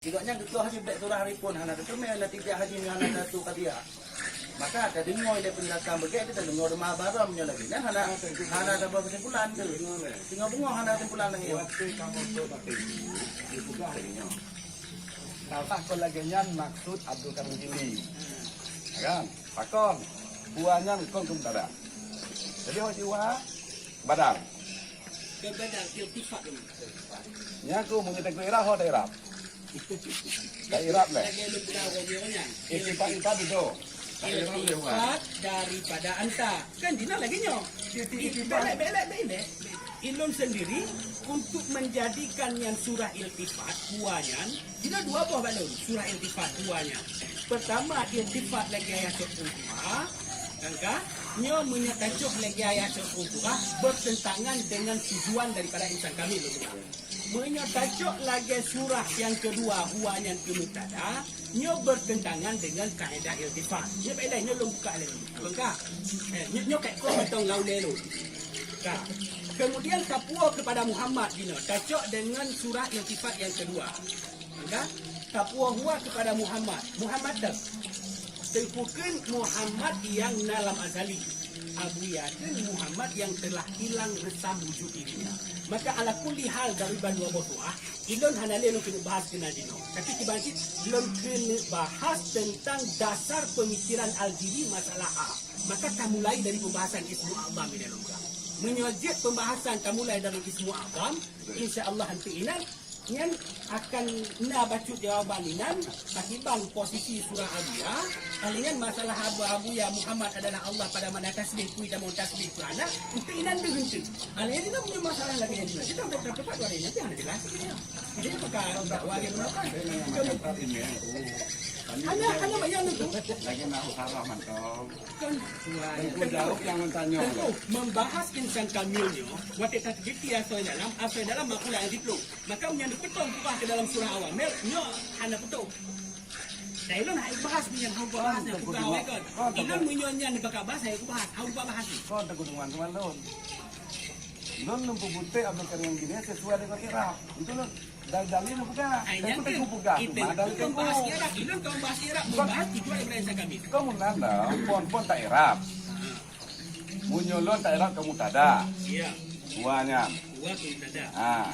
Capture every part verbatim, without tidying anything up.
Gobnyan geutoh haji bèk surah ripon hana teuteumé, natijah haji nyan hana tatu kadiak. Maka tadeungoe lé peunjelasan beugèt, tadeungoe teuma barang nyoe lagèe nyan hana, hana saboh keusimpulan tu. Singoh beungoh hana keusimpulan lagèe nyan. Watèe kamoe sôk batèe jih, jipeugah lagèe nyoe. Salah kon lagèe nyan maksud Abdul Karim Jili. Kan? Pakon? Huwa nyan kon keu mubtada. Jadi, ho jiwa badal. Keu badal, iltifat dulu. Nyan keuh meunyoe teungku i'rab, ho ta'rab. Ta'rab lé. Lagèe lôn peugah nyoe nyan. Iltifat, iltifat itu. Iltifat daripada anta. Kan jinoe lagèe nyoe. Iltifat. Belek, belek, belek. Ilôn sendiri untuk menjadikan nyan surah iltifat, huwa nyan, jinoe dua boh bak lôn, surah iltifat, huwa nyan. Pertama, iltifat lagèe ayat seu'umpama, kan ka? Nyoe meunyoe tacok lagèe ayat seu'umpama, bertentangan dengan tujuan daripada insan kamil, lôn peugah. Meunyoe tacok lagèe surah nyang keudua, huwa nyan keu mubtada, nyoe bertentangan dengan kaedah iltifat. Nyoe bèk lé, nyoe lôn buka lé. Kon ka? Eh, nyoe, nyoe kèk koh mantong lam ulèe lôn. Ka. Kemudian tapuwoe kepada Muhammad jinoe, tacok dengan surah iltifat nyang keudua. Kon ka? Tapuwoe huwa kepada Muhammad. Muhammad teuh. Teungku kheun Muhammad nyang na lam azali. Abuya kheun Muhammad nyang telah hilang reusam wujud dirinya. Maka ala kulli hal daripada dua boh surah, ilôn hana lé lôn keuneuk bahas keunan jinoe. Tapi kiban cit lôn keuneuk bahas teuntang dasar peumikeran Al-Jili masalah ha. Maka tamulai dari peumbahasan ismu a'zam nyan lôn peugah. Meunyoe jeuet peumbahasan tamulai dari ismu a'zam, insya Allah eunteuk inan nyan akan na bacut jawaban inan pakiban posisi surah Abuya. Kali nyan masalah Abu, Abuya Muhammad adalah Allah pada makna tasbih, peue tamong tasbih peue hana, eunteuk inan deuh eunteuk. Kali nyan inan punya masalah lagèe nyan. Kita udah dapat dua hari nanti hana jelas. Jadi maka dakwah dia mengatakan hana, hana bayang itu. Lagi nak usaha mantong. Kan tuan. Jawab nyang tanya. Tentu, membahas insan kamil nyoe, watèe tateupeue asoi dalam, asoi dalam makula nyang siplôh. Maka meunyoe neupeutong peugah keu dalam surah Awamil, nyoe hana peutong. Dan ilôn hana bahas meunyoe hana bahas nyang peugah awai kon. Ilôn meunyoe nyan neubaka bahas, hana bahas, hana bahas. Kon teungku teuma teuma lôn. Lôn lôn peubutek Abdul Karim Jili sesuai dengan i'rab. Itu lôn dari dalil lôn peugah. Ai, tapi nyan teungku peugah itu cuma dalil kon teungku. Bahas i'rab, ilôn kon bahas i'rab, membahas tujuan daripada insan kamil. Kon meunan dah, pon-pon ta'rab. Meunyoe lôn ta'rab keu mubtada. Iya. Huwa nyan. Huwa keu mubtada. Ha.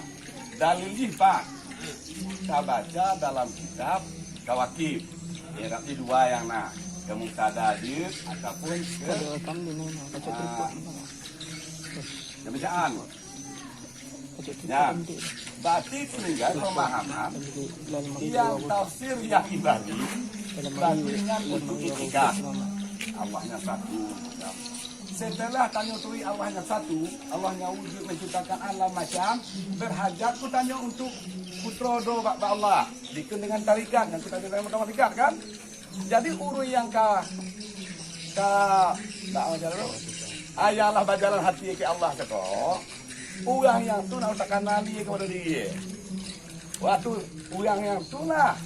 Dalil jih pat. Tabaca dalam kitab Kawakib. I'rab jih dua nyang na. Keu mubtada jih ataupun keu, ha, kebacaan. Nyan. Berarti tinggai pemahaman nyang tafsir nyang ibarat. Berarti nyan untuk itikad. Allah nyan satu. Setelah tanyoe turi Allah nyan satu, Allah nyan wujud menciptakan alam macam, berhajat pun tanyoe untuk putroe droe bak, bak Allah. Dikheun dengan tarikat, nyang kita dengan tarikat kan? Jadi ureueng nyang ka, ka, ka, ayalah bajalan hati keu Allah cit, ureueng nyang tu na takana lé keupada diri. Watèe ureueng nyang tu lah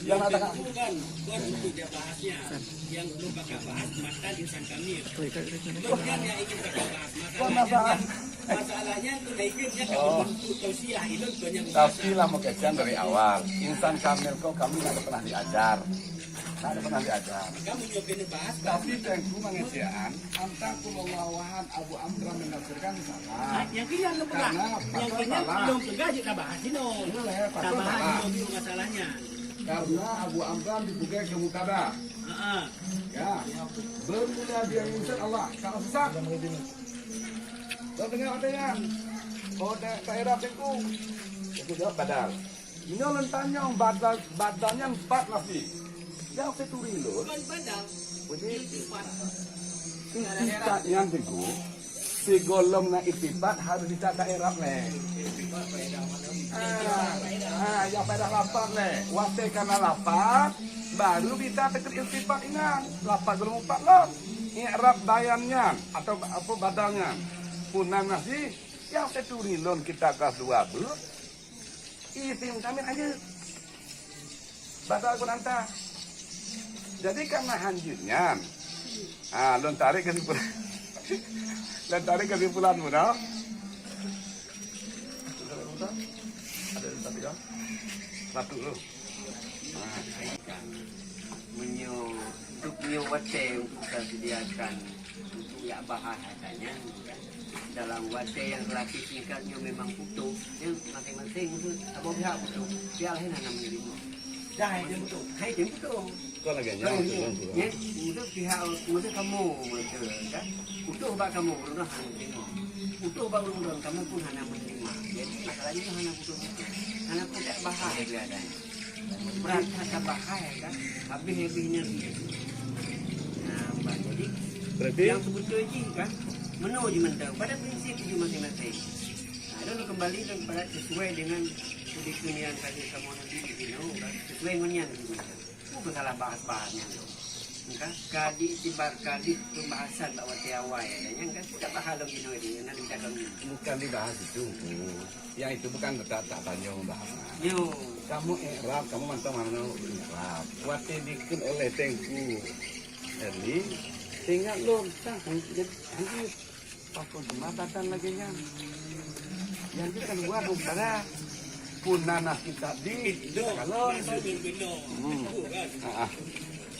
nyang na takana. Bukan, bukan untuk dia bahasnya. Yang perlu kakak bahas matan insan kamil. Bukan yang ingin kakak bahas. Kon masalah. Masalahnya tu dah ikut dia kalau untuk tausiah, ilôn bukan yang tapi lah meukeuseuan dari awal. Insan kamil kok kami tak pernah diajar. Tak pernah diajar. Kamu juga kena bahas. Tapi teungku mengecekan, antak kulawah Abu Amran menafsirkan salah. Ah, yang kena lu pegang. Karena yang kena belum pegang je dah bahas sini. Dah bahas sini masalahnya. Karena Abu Amran dipegang ke mubtada. Heeh. Ya. Bermula dia menyebut Allah. Kalau susah. Kau dengar apa yang? Oh, tak, tak era teungku. Aku jawab badal. Nyoe lôn tanyong badal, badal nyan pat nafi. Nyang seuturi lôn. Bukan badal. Bunyi iltifat. Iltifat nyan teungku. Sigohlom na iltifat harus jita ka i'rab lé. Ah, ah, nyang faedah lafaz lé. Watèe ka na lafaz, baru jita teukheun iltifat inan. Lafaz gohlom pat lom. I'rab bayan nyan atau apa badal nyan. Punan nafi, nyang seuturi lôn kitab kelas dua bu. Isim kamil hanjeuet. Bahasa Al-Quran ta. Jadi karena hanjeuet nyan. Ha, lôn tarék kesimpulan. Lôn tarék kesimpulan mu dah. Ada tapi dah. Satu tu. Meunyoe duek nyoe watèe untuk taseudiakan untuk jak bahas hata nyan, dalam watèe nyang relatif singkat nyoe memang putôh, nyan maséng-maséng meuseue saboh pihak putôh, pihak laén hana meuneurimong. Dah, hai tem putôh. Hai tem putôh. Kon lagèe nyan, kon lagèe nyan. Nyan, meuseue pihak, meuseue kamoe, meuseue, kan? Putôh bak kamoe, ureueng hana meuneurimong. Putôh bak ureueng, kamoe pun hana meuneurimong. Jadi, masalah nyoe hana putôh-putôh. Hana putôh bahas lagèe nyan. Berat that tabahai kan, habéh-habéh nyang jih. Nah, bah, jadi, berarti nyang seubeutôi jih kan, meunoe jih mantong, pada prinsip jih maséng-maséng. Nah, lalu kembali kepada sesuai dengan keudekeunian tadi kamoe nanti di sinoe kan, sesuai ngon nyan jih mantong. Bukan salah bahas-bahas nyan tu. Kan, ka diiktibar, ka di pembahasan bak watèe awai, nyan kan, sudah bahas lom jinoe di, nyan kita kan. Bukan dibahas itu. Yang itu bukan tak, tak tanya membahas. Yo. Kamu i'rab, kamu mantong hana i'rab. Watèe dikheun oleh Teungku Erni, teuingat lôn, tang, jadi, jadi, pakon teuma badan lagèe nyan. Yang itu kan buat daripada pun nanah kitab di, kalau, hmm. Ah, ah.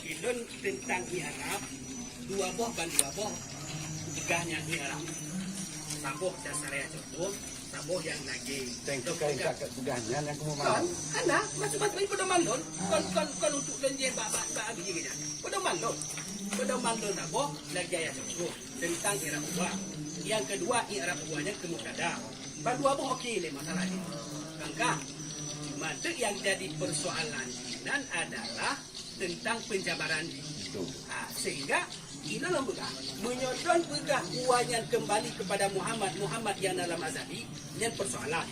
Ilôn teuntang i'rab, dua boh ban dua boh peugah nyan i'rab. Saboh dasar ayat contoh, saboh nyang lagèe. Tengok ka, ka, ka peugah nyan nyang kamoe maham. Kon, hana, maksud-maksud pedoman lôn. Ah. Kon, kon, kon untuk lôn jih bak, bak, bak abéh jih nyan. Pedoman lôn. Pedoman lôn saboh lagèe ayat contoh teuntang i'rab huwa. Nyang keudua, i'rab huwa nyan keu mubtada. Ban dua boh oke lé masalah jih. Kan ka? Cuma tu nyang jadi persoalan jih nyan adalah teuntang penjabaran jih. Betul. Ha, sehingga ilôn lôn peugah, meunyoe lôn peugah huwa nyan kembali kepada Muhammad, Muhammad yang dalam azali, nyan persoalan.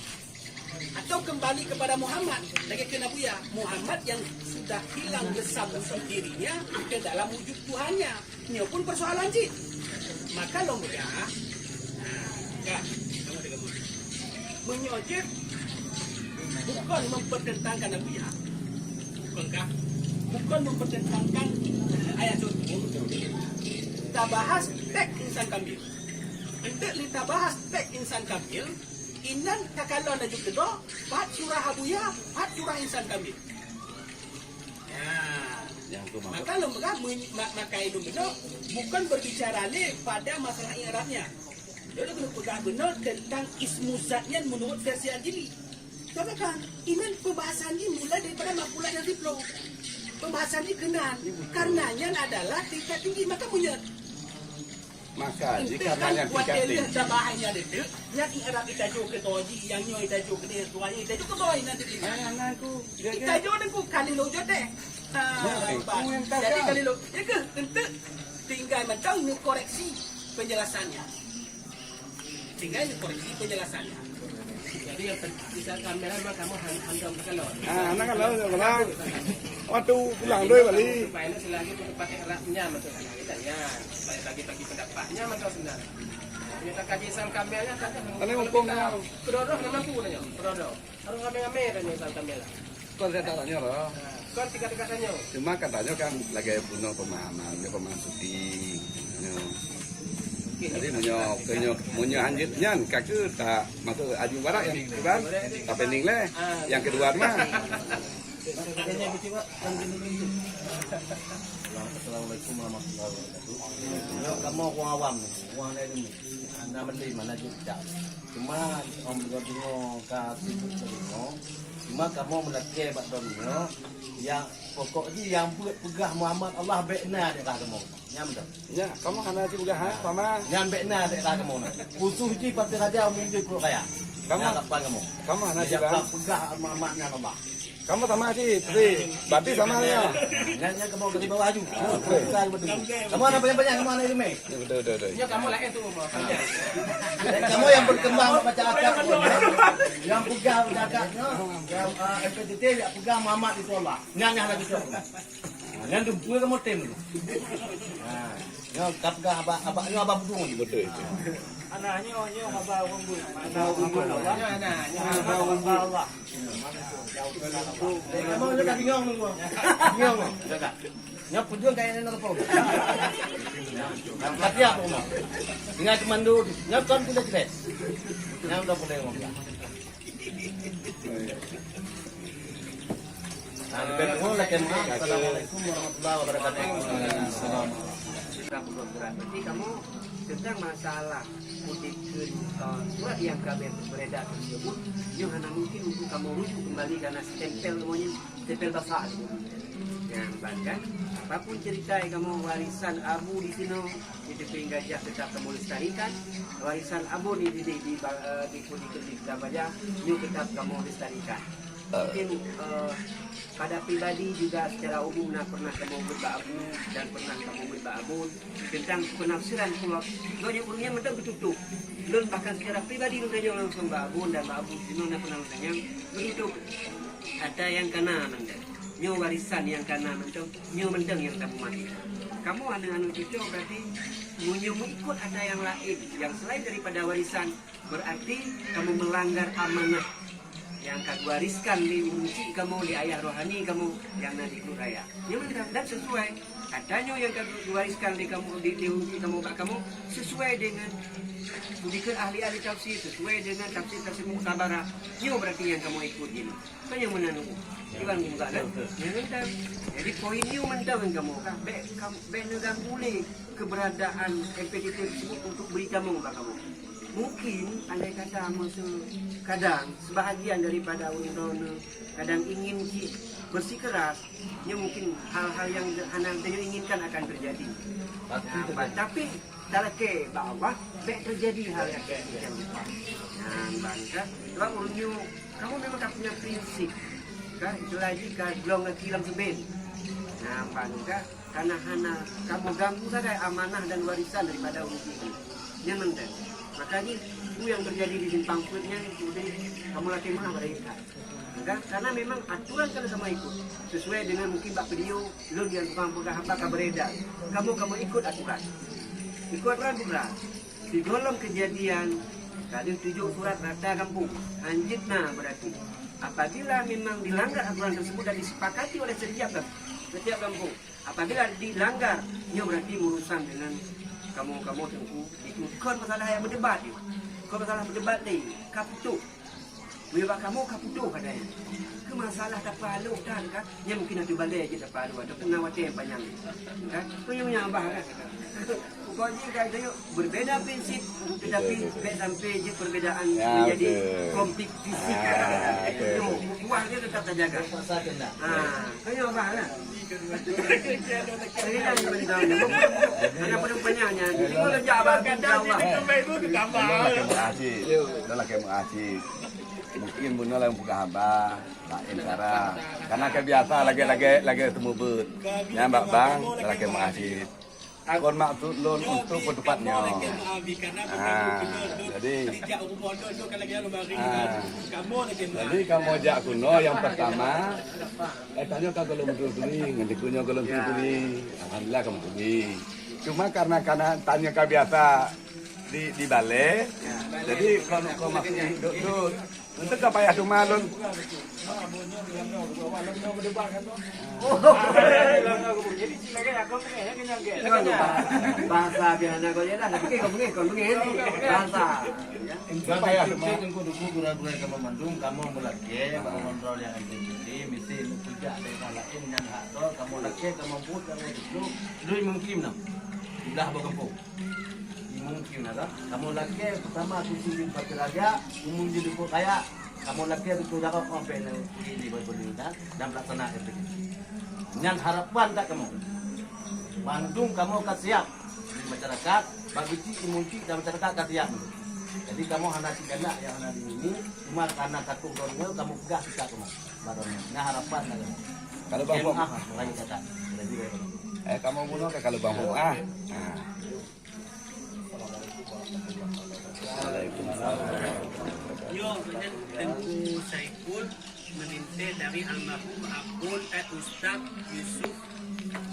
Atau kembali kepada Muhammad, lagèe kheun Abuya, Muhammad yang sudah hilang resam wujud dirinya ke dalam wujud Tuhannya. Nyoe pun persoalan cit. Maka lôn peugah, nah, ka, kamu dengar. Meunyoe jeuet bukon mempertentangkan Abuya, bukon kah? Bukon mempertentangkan ayat suci. Tabahas teks insan kamil. Enteuk lé tabahas teks insan kamil, inan takalon laju keudroe, pat surah Abuya, pat surah insan kamil. Ya. Yang tu maksud. Maka lôn peugah, men-, ma-, maka ilôn bunoe bukon berbicara lé pada masalah i'rabnya. Lôn keuneuk peugah bunoe teuntang ismu zat nyan meunurot versi Al-Jili. Tapi kan, inan pembahasan jih mulai daripada makulah nyang siplôh. Pembahasan jih keunan. Karena nyan adalah tingkat tinggi, maka meunyoe Maka jika nyan tingkat tinggi. Watèe lheueh tabahai nyan deudeuk, nyan i'rab itajoh keu toji, nyang nyoe itajoh keu dia, tuan nyoe itajoh keu boy nyan deudeuk. Hai anak aku, jaga. Itajoh deungon kali lo jot deh. Ha, jadi kali lo, ya ke, enteuk tinggai mantong neukoreksi penjelasannya. Tinggai neukoreksi penjelasannya. Jadi yang penting, bisa kamera mah kamu han-, handom ke kalau. Ah, anak kalau, kalau. Waktu pulang doi balik. Supaya nak selagi tu pakai rak nyam tu kan. Kita nyam. Supaya bagi-bagi pendapat nyam atau sebenarnya. Kita kaji sang kamera kan. Tadi hukum kita nyam. Kedodoh nama tu tanya. Kedodoh. Harus ramai-ramai tanya sang kamera. Kon saya tak tanya lah. Kon tiga-tiga tanya. Cuma katanya kan lagi punya pemahaman, dia pemahaman suci. Ya. Jadi, meunyoe, meunyoe, meunyoe hanjeuet nyan, ka keuh tak masuk aju barat yang kan? Tapi ning leh, yang kedua mah. Assalamualaikum warahmatullahi wabarakatuh. Ya, kamu orang awam ni, orang lain ni. Hana meli mana jejak. Cuma, om, deungoe ka sibuk deungoe. Cuma kamu meulakée bak droeneuh, yang pokok jih yang buet peugah Muhammad Allah bèk na di daerah kamu. Nyan beutôi. Nyan, kamoe hana jipeugah, ha, sama. Nyan bèk na di daerah kamoe na. Khusus jih Pateh Raja menuju Pulo Kaya. Kamoe, nyan kapan kamoe. Kamoe hana jipeugah. Peugah Muhammad nyan Allah. Kamoe sama jih, tapi berarti sama ya. Nyan, nyan kamoe dari bawah aju. Bukan betul. Kamoe hana banyak-banyak, kamoe hana remeh. Ya, betul, betul, betul. Nyan kamoe laén tu, kamoe. Kamoe yang berkembang baca akad. Yang peugah baca akad, yang, ah, F P T T yang peugah Muhammad itu Allah. Nyan, nyan lagi tu. Ha, nyan dumpeue kamoe tem tu. Ha, nyoe ka peugah abak, abak nyoe abak budong je. Betul itu. Ana nyoe, nyoe haba ureueng buet. Haba ureueng buet Allah. Nyoe ana, nyoe haba ureueng buet Allah. Eh, kamoe nyoe ka bingong tu. Bingong tu. Nyoe peudeueng kaya nyoe leupah. Latihan apa rumah? Tinggal komando tu. Nyoe kon pun dah jelas. Nyoe dah boleh ngomong. Assalamualaikum warahmatullahi wabarakatuh. Berarti kamu tentang masalah kutipkan, eh, surat yang kami beredar tersebut, nyoe hana mungkin untuk kamu rujuk kembali karena stempel semuanya, stempel basah. Yang bahkan, apapun cerita yang kamu warisan abu di sini, di Teupieng Gajah tetap kamu lestarikan, warisan abu di, di, di, di, eh, di, di, di Kota Baja, nyoe tetap kamu lestarikan. Mungkin, eh, pada pribadi juga secara umum na pernah kamoe beuet bak abu dan pernah kamoe beuet bak abon tentang penafsiran pula. Gobnyan ureuëng nyan mantong geututob. Lôn bahkan secara pribadi lôn tanyong langsung bak abon dan bak abon sinoe na pernah lôn tanyong geututob. Ata nyang kana mantong. Nyoe warisan nyang kana mantong, nyoe mantong nyang tamumat. Kamoe aneuk-aneuk cucoe berarti meunyoe meuikot ata nyang laén, nyang selain daripada warisan, berarti kamoe melanggar amanah nyang ka geuwariskan lé ureuëng chik kamoe, lé ayah rohani kamoe nyang na di Klok Raya. Nyoe mantong dan sesuai. Ata nyoe nyang ka geuwariskan lé kamoe, lé, lé ureuëng chik kamoe bak kamoe, sesuai dengan peue dikheun ahli-ahli tafsir, sesuai dengan tafsir-tafsir muktabarah. Nyoe berarti nyang kamoe ikut jinoe. Kan nyang meunan nunggu. Iban nunggu kan? Nyang mantong. Jadi poin nyoe mantong ngon kamoe kan. Bék kam-, bék neuganggu lé keberadaan M P T T tersebut untuk beri tamong bak kamoe. Mungkin andai kata masa kadang sebahagian daripada ureuëng droeneuh kadang ingin cit bersikeras, ya mungkin hal-hal yang hana geutanyoe inginkan akan terjadi. Nah, tapi talakée bak Allah, bék terjadi hal yang demikian rupa. Nah, bangka, sebab ureuëng nyoe, kamoe memang ka punya prinsip. Ka, istilah jih ka glong gaki lam seuben. Nah, bangka, karena hana kamoe ganggu sagai amanah dan warisan daripada ureuëng nyoe. Nyan mantong. Makanya, itu yang terjadi di Simpang Peuet nyan, kemudian kamoe lakée meu'ah pada intat. Kan? Karena memang aturan kalau kamoe ikut, sesuai dengan mungkin bak video, lôn nyang tukang peugah haba ka beredar. Kamoe, kamoe ikut aturan. Ikut aturan bukan. Sigohlom kejadian, ka deuh tujoh surat rata gampông. Hanjeuet na berarti. Apabila memang dilanggar aturan tersebut dan disepakati oleh setiap gam-, setiap gampông, apabila dilanggar, nyoe berarti urusan dengan kamoe-kamoe teungku. Itu kon masalah yang berdebat nyoe. Kon masalah berdebat ni. Ka putuh. Meunyoe bak kamoe ka putoh kata nyan. Keu masalah tapeualôh that kan, nyan mungkin ateueh balée jeuet tapeualôh ataupun na watée nyang panyang. Kan? Keu nyang meunyo abah kan. Pokok jih ka tayue berbeda prinsip, tetapi bék sampai jeuet perbedaan menjadi konflik fisik. Nyoe, ukhuwah dia tetap tajaga. Ha, keu nyang abah kan. Mungkin bunoe laén peugah haba, laén cara. Karena ka biasa lagée-lagée lagée teumubeuet. Nyan bak bang, lakée meu'ah cit. Kon maksud lôn untuk peuteupat nyoe. Ha, jadi, ha. Jadi kamoe jak keunoe nyang pertama, eh, tanyoe ka gohlom turi, ngon dikeue nyoe gohlom turi. Alhamdulillah kamoe turi. Cuma karena, karena tanyoe ka biasa di, di balée, jadi kon, kon maksud dot-dot. Untuk ka payah teuma lôn. Bahasa biasa kau je lah, tapi kau bengeh, kau bengeh ni. Bahasa. Untuk ka payah teuma. Engko duku gura-gura kamoe mandum, kamoe meulakée, kamoe ngontrol nyang M P T T, misi neuk peujak daerah laén nyang hak droe, kamoe lakée, kamoe buet, kamoe duek, duek mungkin nam. Ilah boh gampông. Mungkin ada. Kamoe lakée pertama tu sijeuet bak raja, umum jeuet dukuk kaya. Kamoe lakée beutôi darah sampai nang ini boleh-boleh kan dan pelaksana M P T T. Nyan harapan dak kamoe. Bandum kamoe ka siap di masyarakat, bagi cik, imun cik dan masyarakat ka siap. Jadi kamoe hana cik galak yang hana di ini, cuma karena takut orang kamoe peugah sikap kamoe. Baru ni. Nah, harapan dak kamoe. Kalau bang Maaf, lagi kata. Jadi, eh, kamoe bunoe ka kalau bang Maaf. Nah. Nyoe Teungku Saiful meulintèe dari almarhum Abon, eh, Ustaz Yusuf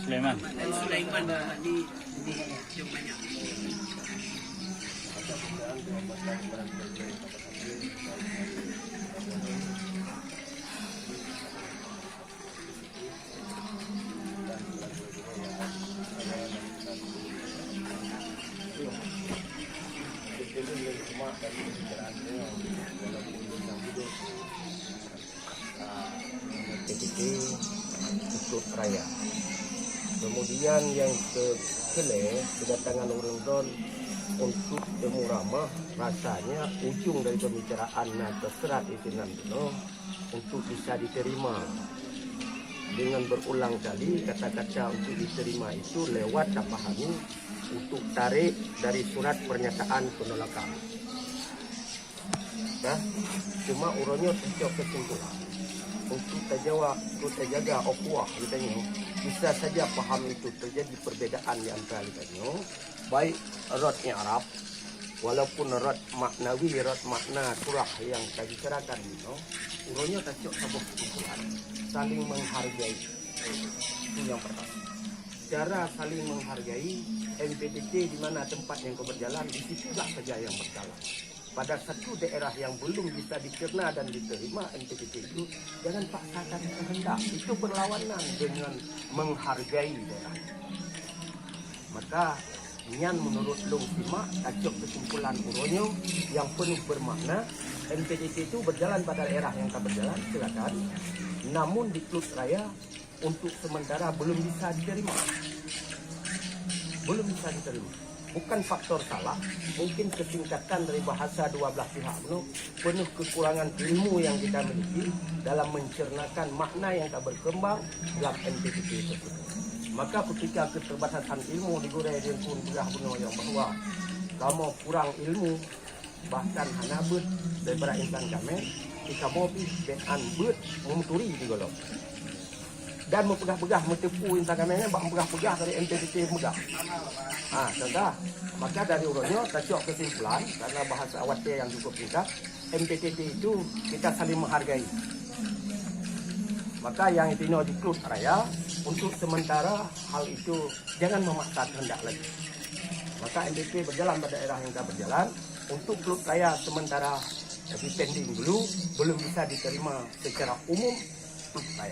Sulaiman. Sulaiman di, di Jong Banyak. P T T Keukut Raya. Kemudian yang ke-, keulhèe, kedatangan ureueng droen untuk temu ramah, rasanya ujung dari pembicaraan na teuserat itu nan bunoe untuk bisa diterima. Dengan berulang kali kata-kata untuk diterima itu lewat tapahami untuk tarék dari surat pernyataan penolakan. Dah, cuma uroe nyoe teucok kesimpulan. Untuk tajawa, untuk tajaga ukhuwah geutanyoe, bisa saja paham itu terjadi perbedaan di antara geutanyoe, baik rot i'rab, walaupun rot maknawi, rot makna surah yang tabicarakan nyoe, uroe nyoe tacok saboh kesimpulan, saling menghargai. Itu yang pertama. Cara saling menghargai, M P T T di mana tempat yang kau berjalan, di situlah saja yang berjalan. Pada satu daerah yang belum bisa dicerna dan diterima M P T T itu, jangan paksakan kehendak. Itu berlawanan dengan menghargai daerah. Maka, nyan menurut lôn simak, tacok kesimpulan uroe nyoe yang penuh bermakna, M P T T itu berjalan pada daerah yang ka berjalan, silakan. Namun di Klut Raya, untuk sementara belum bisa diterima. Belum bisa diterima. Bukan faktor salah, mungkin kesingkatan dari bahasa dua belah pihak bunoe, penuh kekurangan ilmu yang kita miliki dalam mencernakan makna yang ka berkembang dalam M P T T tersebut. Maka ketika keterbatasan ilmu digurèe di Teungku peugah bunoe nyoe bahwa kamoe kurang ilmu, bahkan hana beuet daripada insan kamé, di kamoe pih bèk an beuet meuturi di gohlom. Dan meupeugah-peugah, meuteupeue insan kamé nyan bak meupeugah-peugah dari M P T T meugah. Ha, contoh, maka dari uroe nyoe tacok kesimpulan, karena bahasa watèe yang cukup singkat, M P T T itu kita saling menghargai. Maka yang itu nyoe di Klut Raya, untuk sementara hal itu jangan memaksa kehendak lagi. Maka M P T berjalan pada daerah yang ka berjalan, untuk Klut Raya sementara dipending dulu, belum bisa diterima secara umum Klut Raya.